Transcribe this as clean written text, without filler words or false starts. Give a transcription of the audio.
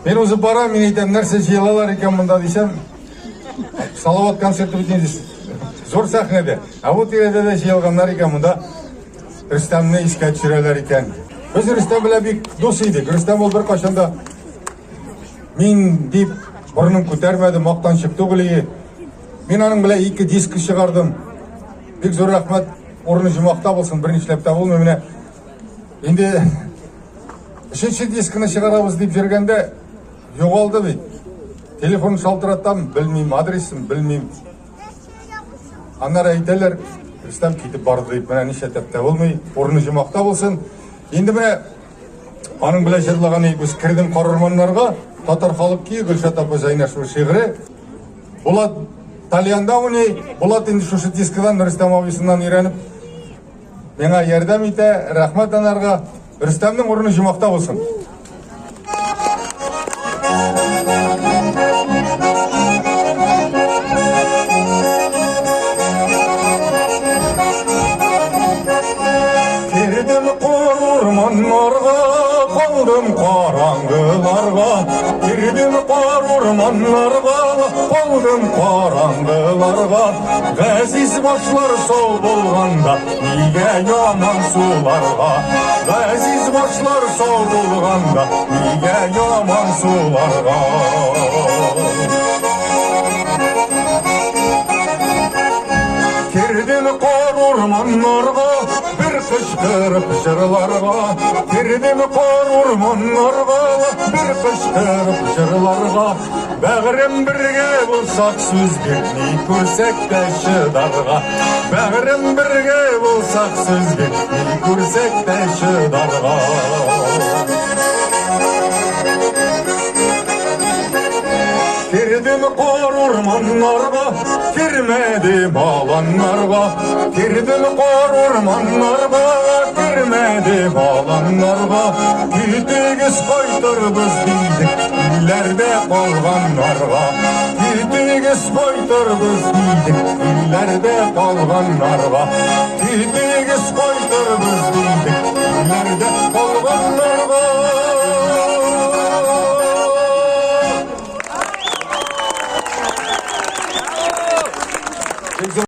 Мин узып барам, мин әйтәм, нәрсә җыелалар икән монда дисәм, Салават концерты бит инде зур сәхнәдә. Ә бу тирәдә дә җыелганнар икән монда. Рөстәмне искә төшерәләр икән. Без Рөстәм белән бик дус идек. Рөстәм ул беркайчан да мин дип борынын күтәрмәде, мактанчык түгел иде. Мин аның белән ике диск чыгардым. Бик зур рәхмәт. Урыны җомахта булсын, бернишләп тә булмый. Менә инде өченче дискны чыгарабыз дип йөргәндә югалды бит. Телефон шалтыратам, белмим, адресын белмим. Аннары әйтәләр, Рөстәм китеп барды дип, менә нишләтеп тә булмый, урыны җомахта булсын. Инде менә аның белән җырлаган идек без Кердем кар урманнарга, татар халык көе, Гөлшат апа Зәйнәшева шигыре. Булат тальянда уйный, Булат инде шушы дискадан Рөстәм абыйсыннан өйрәнеп миңа ярдәм итә, рәхмәт анарга. Рөстәмнең урыны җомахта булсын. Кердем кар урманнарга, калдым караңгыларга. Кердем кар урманнарга, калдым караңгыларга. Газиз башлар сау булганда, нигә яман суларга? Газиз башлар сау булганда, нигә яман суларга? Кердем кар урманнарга, бер кычкырып җырларга. Кердем кар урманнарга, бер кычкырып җырларга. Бәгърем бергә булсак сүз бир, ни күрсәк тә чыдарга. Бәгърем бергә булсак сүз бир, ни күрсәк тә чыдарга. Кердем кар урманнарга, кермәдем аланнарга. Кердем кар урманнарга, кермәдем аланнарга. Китегез кайтырбыз дидек, илләрдә калганнарга. Китегез кайтырбыз дидек, илләрдә калганнарга. Китегез кайтырбыз дидек, илләрдә калганнарга.